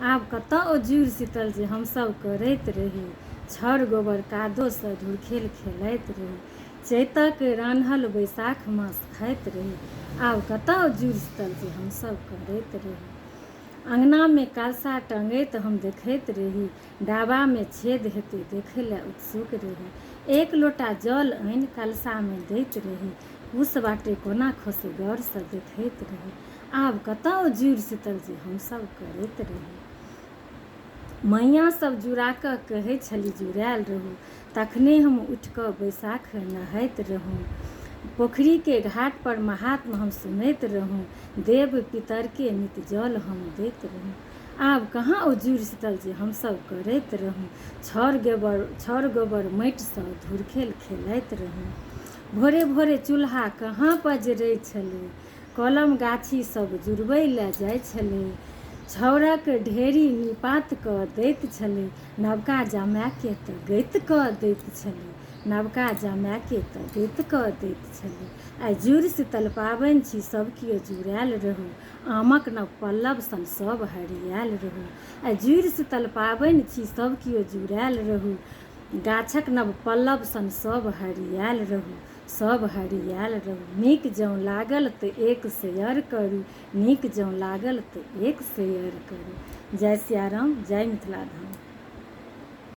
आब कतऽ ओ जुड़ि शीतल जे हमसभ करैत रही। छड़ गोबर कादोसँ धुरखेल खेलाइत रही। चैतक रान्हल बैसाख मास खाइत रही। आब कतऽ ओ जुड़ि शीतल जे हमसभ करैत रही। अँगनामे कलशा टँगैत हम देखैत रही। डाबामे छेद हेतै देखै लए उत्सुक रही। एक लोटा जल आनि कलशामे दैत रही। कुश बाटे कोना खसै गौरसँ देखैत रही। आब कतऽ ओ जुड़ि शीतल जे हमसभ करैत रही। मैयाँ सभ जुड़ा कऽ कहै छली जुड़ायल रहू। तखने हम उठि कऽ बैसाख नहाइत रहौं। पोखरिके घाट पर महात्म हम सुनैत रहौं। देव पितरके नित जल हम दैत रहौं। आब कहाँ ओ जुड़ि शीतल जे हमसभ करैत रहौं। छड़ गोबर छड़ गोबर माटिसँ धुरखेल खेलाइत रहौं। भोरे भोरे चूल्हा कहाँ पजरै छलै। कलम गाछी सभ जुड़बै लए जाइ छलै। छाउरक ढेरी नीपात कऽ दैत छलै। नवका जमायकेँ तऽ गैत कऽ दैत छलै। नवका जमायकेँ तऽ गैत कऽ दैत छलै। आइ जुड़ि शीतल पाबनि छी सभ कियो जुड़ायल रहू। आमक नव पल्लव सन सभ हरियायल रहू। आइ जुड़ि शीतल पाबनि छी सभ कियो जुड़ायल रहू। गाछक नव पल्लव सन सभ हरियायल रहू। सभ हरियायल रहू। नीक जँ लागल तऽ एक शेयर करू। नीक जँ लागल तऽ एक शेयर करू। जय सियाराम जय मिथिला धाम।